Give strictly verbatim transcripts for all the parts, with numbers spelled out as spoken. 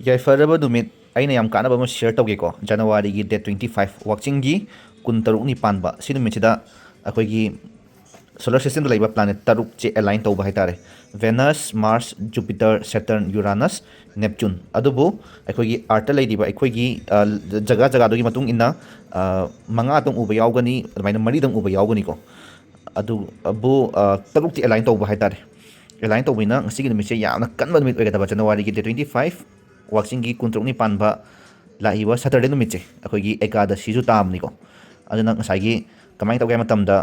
ꯌꯥꯏꯐꯔꯕ ꯅꯨꯃꯤꯠ꯫ ꯑꯩꯅ ꯌꯥꯝ ꯀꯥꯟꯅꯕ ꯑꯃ ꯁꯤꯌꯔ ꯇꯧꯒꯦꯀꯣ꯫ ꯖꯅꯋꯥꯔꯤꯒꯤ ꯗꯦꯠ ꯇ꯭ꯋꯦꯟꯇꯤ ꯐꯥꯏꯚ, ꯋꯥꯛꯆꯤꯡꯒꯤ ꯀꯨꯟ ꯇꯔꯨꯛꯅꯤ ꯄꯥꯟꯕ, ꯁꯤ ꯅꯨꯃꯤꯠꯁꯤꯗ ꯑꯩꯈꯣꯏꯒꯤ ꯁꯣꯂꯔ ꯁꯤꯁꯇꯦꯝꯗ ꯂꯩꯕ ꯄ꯭ꯂꯥꯅꯦꯠ ꯇꯔꯨꯛꯁꯦ ꯑꯦꯂꯥꯏꯟ ꯇꯧꯕ ꯍꯥꯏꯇꯥꯔꯦ꯫ ꯚꯦꯅꯁ, ꯃꯥꯔꯁ, ꯖꯨꯄꯤꯇꯔ, ꯁꯦꯇꯔꯟ, ꯌꯨꯔꯥꯅꯁ, ꯅꯦꯞꯆꯨꯟ꯫ ꯑꯗꯨꯕꯨ ꯑꯩꯈꯣꯏꯒꯤ ꯑꯥꯔꯠꯇ ꯂꯩꯔꯤꯕ ꯑꯩꯈꯣꯏꯒꯤ, ꯑ, ꯖꯒꯥ ꯖꯒꯥꯗꯨꯒꯤ ꯃꯇꯨꯡ ꯏꯟꯅ, ꯑ, ꯃꯉꯥꯗꯪ ꯎꯕ ꯌꯥꯎꯒꯅꯤ, ꯑꯗꯨꯃꯥꯏꯅ ꯃꯔꯤꯗꯪ ꯎꯕ ꯌꯥꯎꯒꯅꯤꯀꯣ꯫ ꯑꯗꯨꯕꯨ, ꯑ, ꯇꯔꯨꯛꯇꯤ ꯑꯦꯂꯥꯏꯟ ꯇꯧꯕ ꯍꯥꯏꯇꯥꯔꯦ꯫ ꯑꯦꯂꯥꯏꯟ ꯇꯧꯕꯅꯤꯅ ꯉꯁꯤꯒꯤ ꯅꯨꯃꯤꯠꯁꯦ ꯌꯥꯝꯅ ꯀꯟꯕ ꯅꯨꯃꯤꯠ ꯑꯣꯏꯒꯗꯕ, ꯖꯅꯋꯥꯔꯤꯒꯤ ꯗꯦꯠ ꯇ꯭ꯋꯦꯟꯇꯤ ꯐꯥꯏꯚ, ꯋꯥꯛꯆꯤꯡꯒꯤ ꯀꯨꯟꯇꯔꯨꯛꯅꯤ ꯄꯥꯟꯕ, ꯂꯥꯛꯏꯕ ꯁꯇꯔꯗꯦ ꯅꯨꯃꯤꯠꯁꯦ ꯑꯩꯈꯣꯏꯒꯤ ꯑꯦꯀꯥꯗꯁꯤꯁꯨ ꯇꯥꯕꯅꯤꯀꯣ꯫ ꯑꯗꯨꯅ ꯉꯁꯥꯏꯒꯤ ꯀꯃꯥꯏꯅ ꯇꯧꯒꯦ ꯍꯥꯏꯕ ꯃꯇꯝꯗ,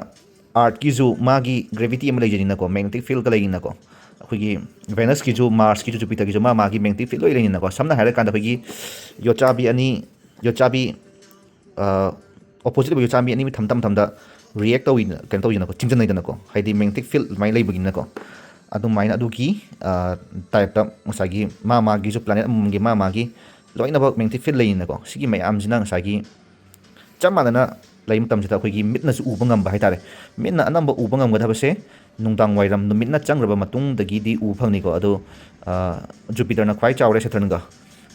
ꯑꯥꯔꯠꯀꯤꯁꯨ ꯃꯥꯒꯤ ꯒ꯭ꯔꯦꯚꯤꯇꯤ ꯑꯃ ꯂꯩꯖꯩꯅꯀꯣ, ꯃꯦꯒꯅꯦꯇꯤꯛ ꯐꯤꯜꯗ ꯂꯩꯔꯤꯅꯀꯣ꯫ ꯑꯩꯈꯣꯏꯒꯤ ꯚꯦꯅꯁꯀꯤꯁꯨ, ꯃꯥꯔꯁꯀꯤꯁꯨ, ꯖꯨꯄꯤꯇꯔꯒꯤꯁꯨ ꯃꯥ ꯃꯥꯒꯤ ꯃꯦꯒꯅꯦꯇꯤꯛ ꯐꯤꯜ ꯂꯣꯏ ꯂꯩꯔꯤꯅꯀꯣ꯫ ꯁꯝꯅ ꯍꯥꯏꯔꯀꯥꯟꯗ ꯑꯩꯈꯣꯏꯒꯤ ꯌꯣꯠꯆꯥꯕꯤ ꯑꯅꯤ, ꯌꯣꯠꯆꯥꯕꯤ, ꯑ, ꯑꯣꯄꯣꯖꯤꯠ ꯑꯣꯏꯕ ꯌꯣꯠꯆꯥꯕꯤ ꯑꯅꯤ ꯊꯝ ꯊꯝ ꯊꯝꯗ ꯔꯤꯌꯦꯛ ꯇꯧꯏ, ꯀꯩꯅꯣ ꯇꯧꯏꯗꯅꯀꯣ, ꯆꯤꯡꯁꯤꯟꯅꯩꯗꯅꯀꯣ, ꯍꯥꯏꯗꯤ ꯃꯦꯒꯅꯦꯇꯤꯛ ꯐꯤꯜ ꯑꯗꯨꯃꯥꯏꯅ ꯂꯩꯕꯒꯤꯅꯀꯣ꯫ ꯑꯗꯨꯃꯥꯏꯅ ꯑꯗꯨꯒꯤ, ꯑ, ꯇꯥꯏꯞꯇ ꯉꯁꯥꯏꯒꯤ ꯃꯥ ꯃꯥꯒꯤꯁꯨ ꯄ꯭ꯂꯥꯅꯦꯠ ꯑꯃꯃꯝꯒꯤ ꯃꯥ ꯃꯥꯒꯤ ꯂꯣꯏꯅꯃꯛ ꯃꯦꯒꯅꯦꯇꯤꯛ ꯐꯤꯜ ꯂꯩꯌꯦꯅꯀꯣ꯫ ꯁꯤꯒꯤ ꯃꯌꯥꯝꯁꯤꯅ ꯉꯁꯥꯏꯒꯤ ꯆꯞ ꯃꯥꯟꯅꯅ ꯂꯩ ꯃꯇꯝꯁꯤꯗ ꯑꯩꯈꯣꯏꯒꯤ ꯃꯤꯠꯅꯁꯨ ꯎꯕ ꯉꯝꯕ ꯍꯥꯏꯇꯥꯔꯦ꯫ ꯃꯤꯠꯅ ꯑꯅꯝꯕ ꯎꯕ ꯉꯝꯒꯗꯕꯁꯦ ꯅꯨꯡꯗꯥꯡ ꯋꯥꯏꯔꯝ ꯅꯨꯃꯤꯠꯅ ꯆꯪꯈ꯭ꯔꯕ ꯃꯇꯨꯡꯗꯒꯤꯗꯤ ꯎꯕ ꯐꯪꯅꯤꯀꯣ꯫ ꯑꯗꯣ, ꯑ, ꯖꯨꯄꯤꯇꯔꯅ ꯈ꯭ꯋꯥꯏ ꯆꯥꯎꯔꯦ ꯁꯦꯇꯔꯟꯒ꯫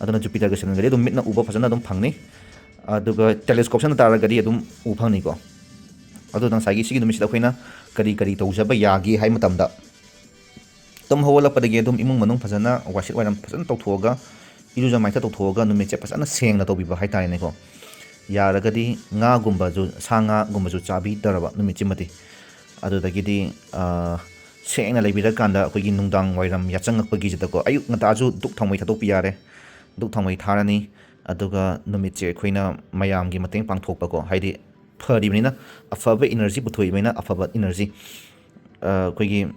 ꯑꯗꯨꯅ ꯖꯨꯄꯤꯇꯔꯒ ꯁꯦꯇꯔꯟꯒꯗꯤ ꯑꯗꯨꯝ ꯃꯤꯠꯅ ꯎꯕ ꯐꯖꯅ ꯑꯗꯨꯝ ꯐꯪꯅꯤ꯫ ꯑꯗꯨꯒ ꯇꯦꯂꯦꯁꯀꯣꯞ ꯁꯤꯖꯤꯟꯅ ꯇꯥꯔꯒꯗꯤ ꯑꯗꯨꯝ ꯎꯕ ꯐꯪꯅꯤꯀꯣ꯫ ꯑꯗꯨꯅ ꯉꯁꯥꯏꯒꯤ ꯁꯤꯒꯤ ꯅꯨꯃꯤꯠꯁꯤꯗ ꯑꯩꯈꯣꯏꯅ ꯀꯔꯤ ꯀꯔꯤ ꯇꯧꯖꯕ ꯌꯥꯒꯦ ꯍꯥꯏ ꯃꯇꯝꯗ, ꯇꯨꯝ ꯍꯧꯒꯠꯂꯛꯄꯗꯒꯤ ꯑꯗꯨꯝ ꯏꯃꯨꯡ ꯃꯅꯨꯡ ꯐꯖꯅ ꯋꯥꯏꯁꯤꯠ ꯋꯥꯏꯔꯝ ꯐꯖꯅ ꯇꯧꯊꯣꯛꯑꯒ, ꯏꯔꯨꯖ ꯃꯥꯏꯊ ꯇꯧꯊꯣꯛꯑꯒ ꯅꯨꯃꯤꯠꯁꯦ ꯐꯖꯅ ꯁꯦꯡꯅ ꯇꯧꯕꯤꯕ ꯍꯥꯏꯇꯥꯔꯦꯅꯦꯀꯣ꯫ ꯌꯥꯔꯒꯗꯤ ꯉꯥꯒꯨꯝꯕꯁꯨ, ꯁꯥ ꯉꯥꯒꯨꯝꯕꯁꯨ ꯆꯥꯕꯤꯗ꯭ꯔꯕ ꯅꯨꯃꯤꯠꯁꯤꯃꯗꯤ꯫ ꯑꯗꯨꯗꯒꯤꯗꯤ, ꯑ, ꯁꯦꯡꯅ ꯂꯩꯕꯤꯔꯀꯥꯟꯗ ꯑꯩꯈꯣꯏꯒꯤ ꯅꯨꯡꯗꯥꯡ ꯋꯥꯏꯔꯝ ꯌꯥꯆꯪꯉꯛꯄꯒꯤꯁꯤꯗꯀꯣ, ꯑꯌꯨꯛ ꯉꯟꯇꯥꯁꯨ ꯙꯨꯞ ꯊꯥꯎꯃꯩ ꯊꯥꯗꯣꯛꯄ ꯌꯥꯔꯦ꯫ ꯙꯨꯞ ꯊꯥꯎꯃꯩ ꯊꯥꯔꯅꯤ꯫ ꯑꯗꯨꯒ ꯅꯨꯃꯤꯠꯁꯦ ꯑꯩꯈꯣꯏꯅ ꯃꯌꯥꯝꯒꯤ ꯃꯇꯦꯡ ꯄꯥꯡꯊꯣꯛꯄꯀꯣ, ꯍꯥꯏꯗꯤ ꯐꯔꯤꯕꯅꯤꯅ, ꯑꯐꯕ ꯏꯅꯔꯖꯤ ꯄꯨꯊꯣꯛꯏꯕꯅꯤꯅ, ꯑꯐꯕ ꯏꯅꯔꯖꯤ, ꯑ, ꯑꯩꯈꯣꯏꯒꯤ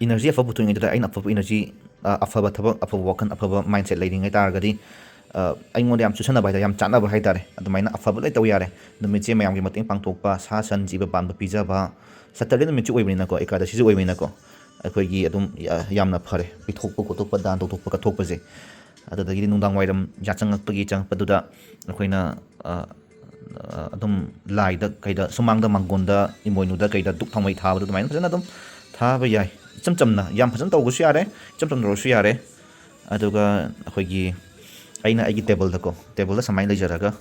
ꯏꯅꯔꯖꯤ ꯑꯐꯕ ꯄꯨꯊꯣꯛꯏꯉꯩꯗꯨꯗ ꯑꯩꯅ ꯑꯐꯕ ꯏꯅꯔꯖꯤ, ꯑ, ꯑꯐꯕ ꯊꯕꯛ, ꯑꯐꯕ ꯋꯥꯈꯜ, ꯑꯐꯕ ꯃꯥꯏꯟꯁꯦꯠ ꯂꯩꯔꯤꯉꯩ ꯇꯥꯔꯒꯗꯤ, ꯑ, ꯑꯩꯉꯣꯟꯗ ꯌꯥꯝ ꯆꯨꯁꯟꯅꯕ ꯍꯥꯏꯇꯥꯔꯦ, ꯌꯥꯝ ꯆꯥꯟꯅꯕ ꯍꯥꯏꯇꯥꯔꯦ꯫ ꯑꯗꯨꯃꯥꯏꯅ ꯑꯐꯕ ꯂꯣꯏ ꯇꯧ ꯌꯥꯔꯦ꯫ ꯅꯨꯃꯤꯠꯁꯦ ꯃꯌꯥꯝꯒꯤ ꯃꯇꯦꯡ ꯄꯥꯡꯊꯣꯛꯄ, ꯁꯥ ꯁꯟ ꯖꯤꯕ ꯄꯥꯟꯕ ꯄꯤꯖꯕ, ꯁꯇꯔꯗꯦ ꯅꯨꯃꯤꯠꯁꯨ ꯑꯣꯏꯕꯅꯤꯅꯀꯣ, ꯑꯦꯀꯥꯗꯁꯤꯁꯨ ꯑꯣꯏꯕꯅꯤꯅꯀꯣ, ꯑꯩꯈꯣꯏꯒꯤ ꯑꯗꯨꯝ ꯌꯥ-, ꯌꯥꯝꯅ ꯐꯔꯦ ꯄꯤꯊꯣꯛꯄ ꯈꯣꯠꯇꯣꯛꯄ, ꯗꯥꯟ ꯇꯧꯊꯣꯛꯄ ꯀꯠꯊꯣꯛꯄꯁꯦ꯫ ꯑꯗꯨꯗꯒꯤꯗꯤ ꯅꯨꯡꯗꯥꯡ ꯋꯥꯏꯔꯝ ꯌꯥꯆꯪꯉꯛꯄꯒꯤ ꯆꯪꯉꯛꯄꯗꯨꯗ ꯑꯩꯈꯣꯏꯅ, ꯑ, ꯑ, ꯑꯗꯨꯝ ꯂꯥꯏꯗ ꯀꯩꯗ, ꯁꯨꯃꯥꯡꯗ, ꯃꯥꯡꯒꯣꯟꯗ, ꯏꯃꯣꯏꯅꯨꯗ ꯀꯩꯗ ꯙꯨꯞ ꯊꯥꯎꯃꯩ ꯊꯥꯕꯗꯣ ꯑꯗꯨꯃꯥꯏꯅ ꯐꯖꯅ ꯑꯗꯨꯝ ꯊꯥꯕ ꯌꯥꯏ꯫ ꯏꯆꯝ ꯆꯝꯅ, ꯌꯥꯝ ꯐꯖꯅ ꯇꯧꯕꯁꯨ ꯌꯥꯔꯦ, ꯏꯆꯝ ꯆꯝꯅ ꯇꯧꯔꯁꯨ ꯌꯥꯔꯦ꯫ ꯑꯗꯨꯒ ꯑꯩꯈꯣꯏꯒꯤ, ꯑꯩꯅ ꯑꯩꯒꯤ ꯇꯦꯕꯜꯗꯀꯣ, ꯇꯦꯕꯜꯗ ꯁꯨꯃꯥꯏꯅ ꯂꯩꯖꯔꯒ,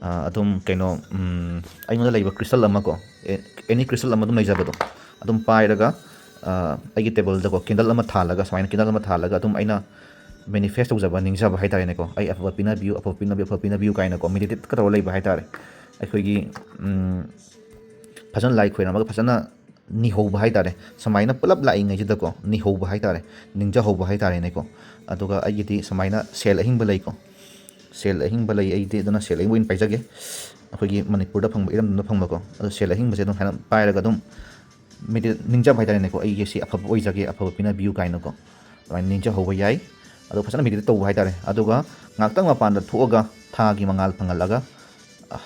ꯑ, ꯑꯗꯨꯝ ꯀꯩꯅꯣ, ꯎꯝ, ꯑꯩꯉꯣꯟꯗ ꯂꯩꯕ ꯀ꯭ꯔꯤꯁꯇꯜ ꯑꯃ ꯀꯣ, ꯑꯦ-, ꯑꯦꯅꯤ ꯀ꯭ꯔꯤꯁꯇꯜ ꯑꯃ ꯑꯗꯨꯝ ꯂꯩꯖꯕꯗꯣ, ꯑꯗꯨꯝ ꯄꯥꯏꯔꯒ, ꯑ, ꯑꯩꯒꯤ ꯇꯦꯕꯜꯗꯀꯣ ꯀꯦꯟꯗꯜ ꯑꯃ ꯊꯥꯜꯂꯒ, ꯁꯨꯃꯥꯏꯅ ꯀꯦꯟꯗꯜ ꯑꯃ ꯊꯥꯜꯂꯒ ꯑꯗꯨꯝ ꯑꯩꯅ ꯃꯦꯅꯤꯐꯦꯁ ꯇꯧꯖꯕ, ꯅꯤꯡꯖꯕ ꯍꯥꯏꯇꯥꯔꯦꯅꯦꯀꯣ, "ꯑꯩ ꯑꯐꯕ ꯄꯤꯅꯕꯤꯌꯨ, ꯑꯐꯕ ꯄꯤꯅꯕꯤꯌꯨ, ꯑꯐꯕ ꯄꯤꯅꯕꯤꯌꯨ" ꯀꯥꯏꯅꯀꯣ, ꯃꯦꯗꯤꯇꯦꯠꯀ ꯇꯧꯔꯒ ꯂꯩꯕ ꯍꯥꯏꯇꯥꯔꯦ꯫ ꯑꯩꯈꯣꯏꯒꯤ, ꯎꯝ, ꯐꯖꯅ ꯂꯥꯏ ꯈꯣꯏꯔꯝꯃꯒ ꯐꯖꯅ ꯅꯤꯍꯧꯕ ꯍꯥꯏꯇꯥꯔꯦ, ꯁꯨꯃꯥꯏꯅ ꯄꯨꯂꯞ ꯂꯥꯛꯏꯉꯩꯁꯤꯗꯀꯣ, ꯅꯤꯍꯧꯕ ꯍꯥꯏꯇꯥꯔꯦ, ꯅꯤꯡꯖꯍꯧꯕ ꯍꯥꯏꯇꯥꯔꯦꯅꯦꯀꯣ꯫ ꯑꯗꯨꯒ ꯑꯩꯒꯤꯗꯤ ꯁꯨꯃꯥꯏꯅ ꯁꯦꯜ ꯑꯍꯤꯡꯕ ꯂꯩꯀꯣ, ꯁꯦꯜ ꯑꯍꯤꯡꯕ ꯂꯩ ꯑꯩꯗꯤ, ꯑꯗꯨꯅ ꯁꯦꯜ ꯑꯍꯤꯡꯕ ꯑꯣꯏꯅ ꯄꯥꯏꯖꯒꯦ꯫ ꯑꯩꯈꯣꯏꯒꯤ ꯃꯅꯤꯄꯨꯔꯗ ꯐꯪꯕ, ꯏꯔꯝꯗꯝꯗ ꯐꯪꯕꯀꯣ, ꯑꯗꯣ ꯁꯦꯜ ꯑꯍꯤꯡꯕꯁꯦ ꯑꯗꯨꯝ ꯍꯥꯏꯅ ꯄꯥꯏꯔꯒ ꯑꯗꯨꯝ ꯃꯦꯗꯤꯇꯦꯠ, ꯅꯤꯡꯖꯕ ꯍꯥꯏꯇꯥꯔꯦꯅꯦꯀꯣ, "ꯑꯩꯒꯤ ꯁꯤ ꯑꯐꯕ ꯑꯣꯏꯖꯒꯦ, ꯑꯐꯕ ꯄꯤꯅꯕꯤꯌꯨ" ꯀꯥꯏꯅꯀꯣ, ꯑꯗꯨꯃꯥꯏꯅ ꯅꯤꯡꯖꯍꯧꯕ ꯌꯥꯏ꯫ ꯑꯗꯣ ꯐꯖꯅ ꯃꯦꯗꯤꯇꯦꯠ ꯇꯧꯕ ꯍꯥꯏꯇꯥꯔꯦ꯫ ꯑꯗꯨꯒ ꯉꯥꯏꯍꯥꯛꯇꯪ ꯃꯄꯥꯟꯗ ꯊꯣꯛꯑꯒ ꯊꯥꯒꯤ ꯃꯉꯥꯜ ꯐꯪꯍꯜꯂꯒ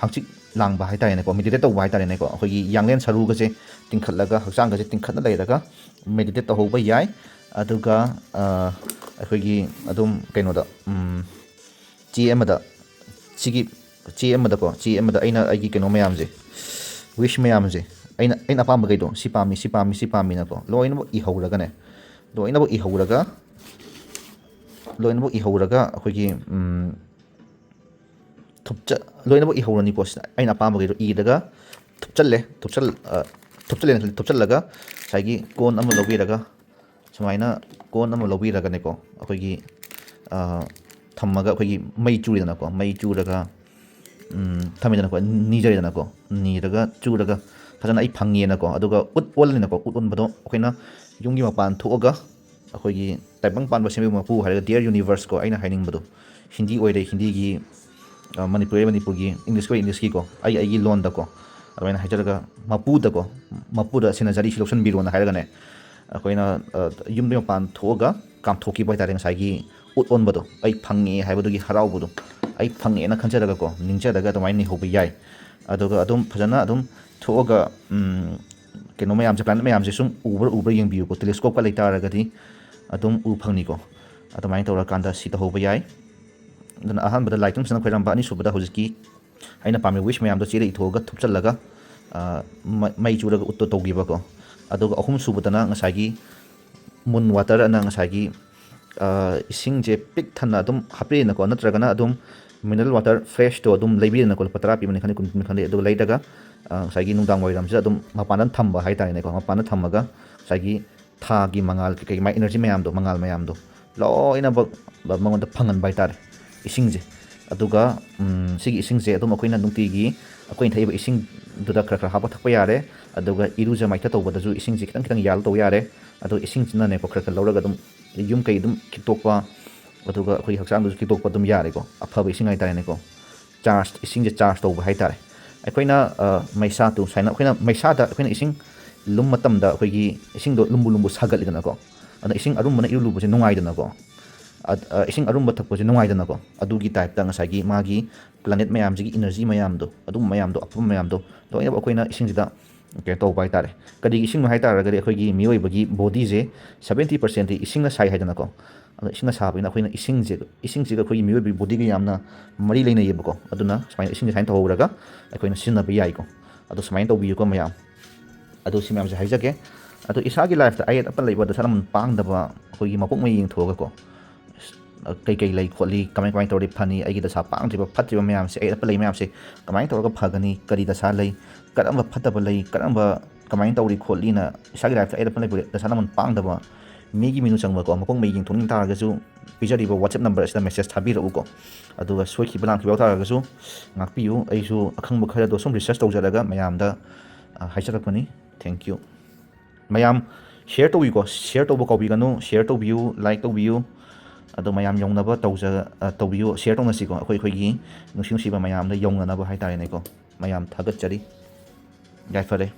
ꯍꯛꯆꯤꯛ ꯂꯥꯡꯕ ꯍꯥꯏꯇꯥꯔꯦꯅꯦꯀꯣ, ꯃꯦꯗꯤꯇꯦꯠ ꯇꯧꯕ ꯍꯥꯏꯇꯥꯔꯦꯅꯦꯀꯣ, ꯑꯩꯈꯣꯏꯒꯤ ꯌꯥꯡꯂꯦꯟ ꯁꯔꯨꯒꯁꯦ ꯇꯤꯡꯈꯠꯂꯒ, ꯍꯛꯆꯥꯡꯒꯁꯦ ꯇꯤꯡꯈꯠꯅ ꯂꯩꯔꯒ ꯃꯦꯗꯤꯇꯦꯠ ꯇꯧꯍꯧꯕ ꯌꯥꯏ꯫ ꯑꯗꯨꯒ, ꯑ, ꯑꯩꯈꯣꯏꯒꯤ ꯑꯗꯨꯝ ꯀꯩꯅꯣꯗ, ꯎꯝ, ꯆꯦ ꯑꯃꯗ, ꯁꯤꯒꯤ ꯆꯦ ꯑꯃꯗꯀꯣ, ꯆꯦ ꯑꯃꯗ ꯑꯩꯅ ꯑꯩꯒꯤ ꯀꯩꯅꯣ ꯃꯌꯥꯝꯁꯦ, ꯋꯤꯁ ꯃꯌꯥꯝꯁꯦ, ꯑꯩꯅ, ꯑꯩꯅ ꯑꯄꯥꯝꯕꯈꯩꯗꯣ, "ꯁꯤ ꯄꯥꯝꯃꯤ, ꯁꯤ ꯄꯥꯝꯃꯤ, ꯁꯤ ꯄꯥꯝꯃꯤꯅꯀꯣ", ꯂꯣꯏꯅꯃꯛ ꯏꯍꯧꯔꯒꯅꯦ, ꯂꯣꯏꯅꯃꯛ ꯏꯍꯧꯔꯒ, ꯂꯣꯏꯅꯃꯛ ꯏꯍꯧꯔꯒ ꯑꯩꯈꯣꯏꯒꯤ, ꯎꯝ, ꯊꯨꯞꯆ-, ꯂꯣꯏꯅꯃꯛ ꯏꯍꯧꯔꯅꯤꯀꯣ꯫ ꯁꯤꯗ ꯑꯩꯅ ꯑꯄꯥꯝꯕꯈꯩꯗꯣ ꯏꯔꯒ ꯊꯨꯞꯆꯜꯂꯦ, ꯊꯨꯞꯆꯜ-, ꯑ, ꯊꯨꯞꯆꯜꯂꯦꯅ ꯈꯜꯂꯦ, ꯊꯨꯞꯆꯜꯂꯒ ꯉꯁꯥꯏꯒꯤ ꯀꯣꯟ ꯑꯃ ꯂꯧꯕꯤꯔꯒ, ꯁꯨꯃꯥꯏꯅ ꯀꯣꯟ ꯑꯃ ꯂꯧꯕꯤꯔꯒꯅꯦꯀꯣ, ꯑꯩꯈꯣꯏꯒꯤ, ꯑ, ꯊꯝꯃꯒ ꯑꯩꯈꯣꯏꯒꯤ ꯃꯩ ꯆꯨꯔꯦꯗꯅꯀꯣ, ꯃꯩ ꯆꯨꯔꯒ, ꯎꯝ, ꯊꯝꯃꯦꯗꯅꯀꯣ, ꯅꯤꯖꯔꯦꯗꯅꯀꯣ, ꯅꯤꯔꯒ ꯆꯨꯔꯒ ꯐꯖꯅ ꯑꯩ ꯐꯪꯉꯦꯅꯀꯣ, ꯑꯗꯨꯒ ꯎꯠ ꯑꯣꯜꯂꯅꯤꯅꯀꯣ꯫ ꯎꯠ ꯑꯣꯟꯕꯗꯣ ꯑꯩꯈꯣꯏꯅ ꯌꯨꯝꯒꯤ ꯃꯄꯥꯟ ꯊꯣꯛꯑꯒ ꯑꯩꯈꯣꯏꯒꯤ ꯇꯥꯏꯕꯪ ꯄꯥꯟꯕ ꯁꯦꯝꯕꯤꯕ ꯃꯄꯨ ꯍꯥꯏꯔꯒ Dear Universe ꯀꯣ, ꯑꯩꯅ ꯍꯥꯏꯅꯤꯡꯕꯗꯣ, ꯍꯤꯟꯗꯤ ꯑꯣꯏꯔꯦ ꯍꯤꯟꯗꯤꯒꯤ, ꯑ, ꯃꯅꯤꯄꯨꯔꯤ ꯑꯣꯏꯔꯦ ꯃꯅꯤꯄꯨꯔꯒꯤ, ꯏꯪꯂꯤꯁꯀꯤ ꯑꯣꯏꯔꯦ ꯏꯪꯂꯤꯁꯀꯤꯀꯣ, ꯑꯩ ꯑꯩꯒꯤ ꯂꯣꯟꯗꯀꯣ, ꯑꯗꯨꯃꯥꯏꯅ ꯍꯥꯏꯖꯔꯒ ꯃꯄꯨꯗꯀꯣ, ꯃꯄꯨꯗ ꯁꯤꯟꯅꯖꯔꯤ, ꯁꯤ ꯂꯧꯁꯤꯟꯕꯤꯔꯣꯅ ꯍꯥꯏꯔꯒꯅꯦ, ꯑꯩꯈꯣꯏꯅ, ꯑ, ꯌꯨꯝꯗꯒꯤ ꯃꯄꯥꯟ ꯊꯣꯛꯑꯒ ꯀꯥꯝꯊꯣꯛꯈꯤꯕ ꯍꯥꯏꯇꯥꯔꯦ ꯉꯁꯥꯏꯒꯤ ꯎꯠ ꯑꯣꯟꯕꯗꯣ, ꯑꯩ ꯐꯪꯉꯦ ꯍꯥꯏꯕꯗꯨꯒꯤ ꯍꯔꯥꯎꯕꯗꯣ, ꯑꯩ ꯐꯪꯉꯦꯅ ꯈꯟꯖꯔꯒꯀꯣ, ꯅꯤꯡꯖꯔꯒ ꯑꯗꯨꯃꯥꯏꯅ ꯅꯤꯍꯧꯕ ꯌꯥꯏ꯫ ꯑꯗꯨꯒ ꯑꯗꯨꯝ ꯐꯖꯅ ꯑꯗꯨꯝ ꯊꯣꯛꯑꯒ, ꯎꯝ, ꯀꯩꯅꯣ ꯃꯌꯥꯝꯁꯦ, ꯄ꯭ꯂꯥꯅꯦꯠ ꯃꯌꯥꯝꯁꯦ ꯁꯨꯝ ꯎꯕ꯭ꯔꯥ ꯎꯕ꯭ꯔꯥ ꯌꯦꯡꯕꯤꯌꯨꯀꯣ, ꯇꯦꯂꯦꯁꯀꯣꯞꯀ ꯂꯩꯇꯥꯔꯒꯗꯤ ꯑꯗꯨꯝ ꯎ ꯐꯪꯅꯤꯀꯣ꯫ ꯑꯗꯨꯃꯥꯏꯅ ꯇꯧꯔꯀꯥꯟꯗ ꯁꯤ ꯇꯧꯍꯧꯕ ꯌꯥꯏ꯫ ꯑꯗꯨꯅ ꯑꯍꯥꯟꯕꯗ ꯂꯥꯏꯇꯨꯝ ꯐꯖꯅ ꯈꯣꯏꯔꯝꯕ, ꯑꯅꯤꯁꯨꯕꯗ ꯍꯧꯖꯤꯛꯀꯤ ꯑꯩꯅ ꯄꯥꯝꯃꯤ ꯋꯤꯁ ꯃꯌꯥꯝꯗꯣ ꯆꯦꯗ ꯏꯊꯣꯛꯑꯒ ꯊꯨꯞꯆꯜꯂꯒ, ꯑ, ꯃ-, ꯃꯩ ꯆꯨꯔꯒ ꯎꯠꯇꯣ ꯇꯧꯈꯤꯕꯀꯣ꯫ ꯑꯗꯨꯒ ꯑꯍꯨꯝꯁꯨꯕꯗꯅ ꯉꯁꯥꯏꯒꯤ ꯃꯨꯟ ꯋꯥꯇꯔ ꯑꯅ ꯉꯁꯥꯏꯒꯤ ꯏꯁꯤꯡꯁꯦ ꯄꯤꯛ ꯊꯟꯅ ꯑꯗꯨꯝ ꯍꯥꯞꯄꯤꯔꯦꯅꯀꯣ, ꯅꯠꯇ꯭ꯔꯒꯅ ꯑꯗꯨꯝ mineral water freshꯇꯣ ꯑꯗꯨꯝ ꯂꯩꯕꯤꯔꯦꯅꯀꯣ, ꯂꯨꯄꯥ ꯇꯔꯥ ꯄꯤꯕꯅꯤ ꯈꯪꯗꯦ, ꯀꯨꯟ ꯄꯤꯕꯅꯤ ꯈꯪꯗꯦ, ꯑꯗꯨꯒ ꯂꯩꯔꯒ ꯉꯁꯥꯏꯒꯤ ꯅꯨꯡꯗꯥꯡ ꯋꯥꯏꯔꯝꯁꯤꯗ ꯑꯗꯨꯝ ꯃꯄꯥꯟꯗ ꯊꯝꯕ ꯍꯥꯏꯇꯥꯔꯦꯅꯦꯀꯣ꯫ ꯃꯄꯥꯟꯗ ꯊꯝꯃꯒ ꯉꯁꯥꯏꯒꯤ ꯊꯥꯒꯤ ꯃꯉꯥꯜ ꯀꯩꯀꯩ, ꯃꯥꯏ energy ꯃꯌꯥꯝꯗꯣ, ꯃꯉꯥꯜ ꯃꯌꯥꯝꯗꯣ ꯂꯣꯏꯅꯃꯛ ꯃꯉꯣꯟꯗ ꯐꯪꯍꯟꯕ ꯍꯥꯏꯇꯥꯔꯦ, ꯏꯁꯤꯡꯁꯦ꯫ ꯑꯗꯨꯒ ꯁꯤꯒꯤ ꯏꯁꯤꯡꯁꯦ ꯑꯗꯨꯝ ꯑꯩꯈꯣꯏꯅ ꯅꯨꯡꯇꯤꯒꯤ ꯑꯩꯈꯣꯏꯅ ꯊꯛꯏꯕ ꯏꯁꯤꯡꯗꯨꯗ ꯈꯔ ꯈꯔ ꯍꯥꯞꯄ ꯊꯛꯄ ꯌꯥꯔꯦ꯫ ꯑꯗꯨꯒ ꯏꯔꯨꯖ ꯃꯥꯏꯊ ꯇꯧꯕꯗꯁꯨ ꯏꯁꯤꯡꯁꯦ ꯈꯤꯇꯪ ꯈꯤꯇꯪ ꯌꯥꯜꯂ ꯇꯧꯕ ꯌꯥꯔꯦ꯫ ꯑꯗꯣ ꯏꯁꯤꯡꯁꯤꯅꯅꯦꯀꯣ, ꯈꯔ ꯈꯔ ꯂꯧꯔꯒ ꯑꯗꯨꯝ ꯌꯨꯝ ꯀꯩ ꯑꯗꯨꯝ ꯈꯤꯛꯇꯣꯛꯄ, ꯑꯗꯨꯒ ꯑꯩꯈꯣꯏ ꯍꯛꯆꯥꯡꯗꯁꯨ ꯈꯤꯛꯇꯣꯛꯄ ꯑꯗꯨꯝ ꯌꯥꯔꯦꯀꯣ, ꯑꯐꯕ ꯏꯁꯤꯡ ꯍꯥꯏꯇꯥꯔꯦꯅꯦꯀꯣ꯫ ꯆꯥꯔꯖ, ꯏꯁꯤꯡꯁꯦ ꯆꯥꯔꯖ ꯇꯧꯕ ꯍꯥꯏꯇꯥꯔꯦ꯫ ꯑꯩꯈꯣꯏꯅ ꯃꯩꯁꯥ ꯇꯨ ꯁꯨꯃꯥꯏꯅ ꯑꯩꯈꯣꯏꯅ ꯃꯩꯁꯥꯗ ꯑꯩꯈꯣꯏꯅ ꯏꯁꯤꯡ ꯂꯨꯝꯕ ꯃꯇꯝꯗ ꯑꯩꯈꯣꯏꯒꯤ ꯏꯁꯤꯡꯗꯣ ꯂꯨꯝꯕꯨ ꯂꯨꯝꯕꯨ ꯁꯥꯒꯠꯂꯤꯗꯅꯀꯣ꯫ ꯑꯗꯣ ꯏꯁꯤꯡ ꯑꯔꯨꯝꯕꯅ ꯏꯔꯨ ꯂꯨꯕꯁꯦ ꯅꯨꯡꯉꯥꯏꯗꯅꯀꯣ꯫ ꯏꯁꯤꯡ ꯑꯔꯨꯝꯕ ꯊꯛꯄꯁꯦ ꯅꯨꯡꯉꯥꯏꯗꯅꯀꯣ꯫ ꯑꯗꯨꯒꯤ ꯇꯥꯏꯞꯇ ꯉꯁꯥꯏꯒꯤ ꯃꯥꯒꯤ ꯄ꯭ꯂꯥꯅꯦꯠ ꯃꯌꯥꯝꯁꯤꯒꯤ ꯏꯅꯔꯖꯤ ꯃꯌꯥꯝꯗꯣ, ꯑꯗꯨꯝꯕ ꯃꯌꯥꯝꯗꯣ, ꯑꯐꯕ ꯃꯌꯥꯝꯗꯣ ꯂꯣꯏꯅꯃꯛ ꯑꯩꯈꯣꯏꯅ ꯏꯁꯤꯡꯁꯤꯗ ꯀꯩꯅꯣ ꯇꯧꯕ ꯍꯥꯏꯇꯥꯔꯦ꯫ ꯀꯔꯤꯒꯤ ꯏꯁꯤꯡꯅꯣ ꯍꯥꯏ ꯇꯥꯔꯒꯗꯤ ꯑꯩꯈꯣꯏꯒꯤ ꯃꯤꯑꯣꯏꯕꯒꯤ ꯕꯣꯗꯤꯁꯦ seventy percentꯇꯤ ꯏꯁꯤꯡꯅ ꯁꯥꯏ ꯍꯥꯏꯗꯅꯀꯣ꯫ ꯑꯗꯣ ꯏꯁꯤꯡꯅ ꯁꯥꯕꯅꯤꯅ ꯑꯩꯈꯣꯏꯅ ꯏꯁꯤꯡꯁꯦ, ꯏꯁꯤꯡꯁꯤꯒ ꯑꯩꯈꯣꯏꯒꯤ ꯃꯤꯑꯣꯏꯕꯒꯤ ꯕꯣꯗꯤꯒ ꯌꯥꯝꯅ ꯃꯔꯤ ꯂꯩꯅꯩꯌꯦꯕꯀꯣ꯫ ꯑꯗꯨꯅ ꯁꯨꯃꯥꯏꯅ ꯏꯁꯤꯡꯁꯦ ꯁꯨꯃꯥꯏꯅ ꯇꯧꯍꯧꯔꯒ ꯑꯩꯈꯣꯏꯅ ꯁꯤꯖꯤꯟꯅꯕ ꯌꯥꯏꯀꯣ꯫ ꯑꯗꯣ ꯁꯨꯃꯥꯏꯅ ꯇꯧꯕꯤꯌꯨꯀꯣ ꯃꯌꯥꯝ꯫ ꯑꯗꯣ ꯁꯤ ꯃꯌꯥꯝꯁꯦ ꯍꯥꯏꯖꯒꯦ꯫ ꯑꯗꯣ ꯏꯁꯥꯒꯤ ꯂꯥꯏꯐꯇ ꯑꯌꯦꯠ ꯑꯄꯟ ꯂꯩꯕ, ꯗꯁꯥ ꯂꯃꯟ ꯄꯥꯡꯗꯕ, ꯑꯩꯈꯣꯏꯒꯤ ꯃꯀꯣꯛ ꯃꯩ ꯌꯦꯡꯊꯣꯛꯑꯒꯀꯣ, ꯀꯩꯀꯩ ꯂꯩ ꯈꯣꯠꯂꯤ, ꯀꯃꯥꯏ ꯀꯃꯥꯏꯅ ꯇꯧꯔꯗꯤ ꯐꯅꯤ, ꯑꯩꯒꯤ ꯗꯁꯥ ꯄꯥꯡꯗ꯭ꯔꯤꯕ ꯐꯠꯇ꯭ꯔꯤꯕ ꯃꯌꯥꯝꯁꯦ, ꯑꯌꯦꯠ ꯑꯄꯟ ꯂꯩ ꯃꯌꯥꯝꯁꯦ ꯀꯃꯥꯏꯅ ꯇꯧꯔꯒ ꯐꯒꯅꯤ, ꯀꯔꯤ ꯗꯁꯥ ꯂꯩ, ꯀꯔꯝꯕ ꯐꯠꯇꯕ ꯂꯩ, ꯀꯔꯝꯕ ꯀꯃꯥꯏꯅ ꯇꯧꯔꯤ ꯈꯣꯠꯂꯤꯅ ꯏꯁꯥꯒꯤ ꯂꯥꯏꯐꯇ ꯑꯌꯦꯠ ꯑꯄꯟ ꯂꯩꯕ, ꯗꯁꯥ ꯂꯃꯟ ꯄꯥꯡꯗꯕ, ꯃꯤꯒꯤ ꯃꯤꯅꯨ ꯆꯪꯕꯀꯣ, ꯃꯀꯣꯛ ꯃꯩ ꯌꯦꯡꯊꯣꯛꯅꯤꯡ ꯇꯥꯔꯒꯁꯨ ꯄꯤꯖꯔꯤꯕ WhatsApp number ꯑꯁꯤꯗ message ꯊꯥꯕꯤꯔꯛꯎꯀꯣ꯫ ꯑꯗꯨꯒ ꯁꯣꯏꯈꯤꯕ ꯂꯥꯟꯈꯤꯕ ꯌꯥꯎ ꯇꯥꯔꯒꯁꯨ ꯉꯥꯛꯄꯤꯌꯨ꯫ ꯑꯩꯁꯨ ꯑꯈꯪꯕ ꯈꯔꯗꯣ ꯁꯨꯝ research ꯇꯧꯖꯔꯒ ꯃꯌꯥꯝꯗ ꯍꯥꯏꯖꯔꯛꯄꯅꯤ꯫ Thank you꯫ ꯃꯌꯥꯝ share ꯇꯧꯕꯤꯌꯨꯀꯣ, share ꯇꯧꯕ ꯀꯥꯎꯕꯤꯒꯅꯨ, share ꯇꯧꯕꯤꯌꯨ, like ꯇꯧꯕꯤꯌꯨ꯫ ꯑꯗꯣ ꯃꯌꯥꯝ ꯌꯧꯅꯕ ꯇꯧꯖ-, ꯑ, ꯇꯧꯕꯤꯌꯨ, share ꯇꯧꯅꯁꯤꯀꯣ꯫ ꯑꯩꯈꯣꯏ, ꯑꯩꯈꯣꯏꯒꯤ ꯅꯨꯡꯁꯤ ꯅꯨꯡꯁꯤꯕ ꯃꯌꯥꯝꯗ ꯌꯧꯅꯅꯕ ꯍꯥꯏꯇꯥꯔꯦꯅꯦꯀꯣ꯫ ꯃꯌꯥꯝ ꯊꯥꯒꯠꯆꯔꯤ꯫ ꯌꯥꯏꯐꯔꯦ꯫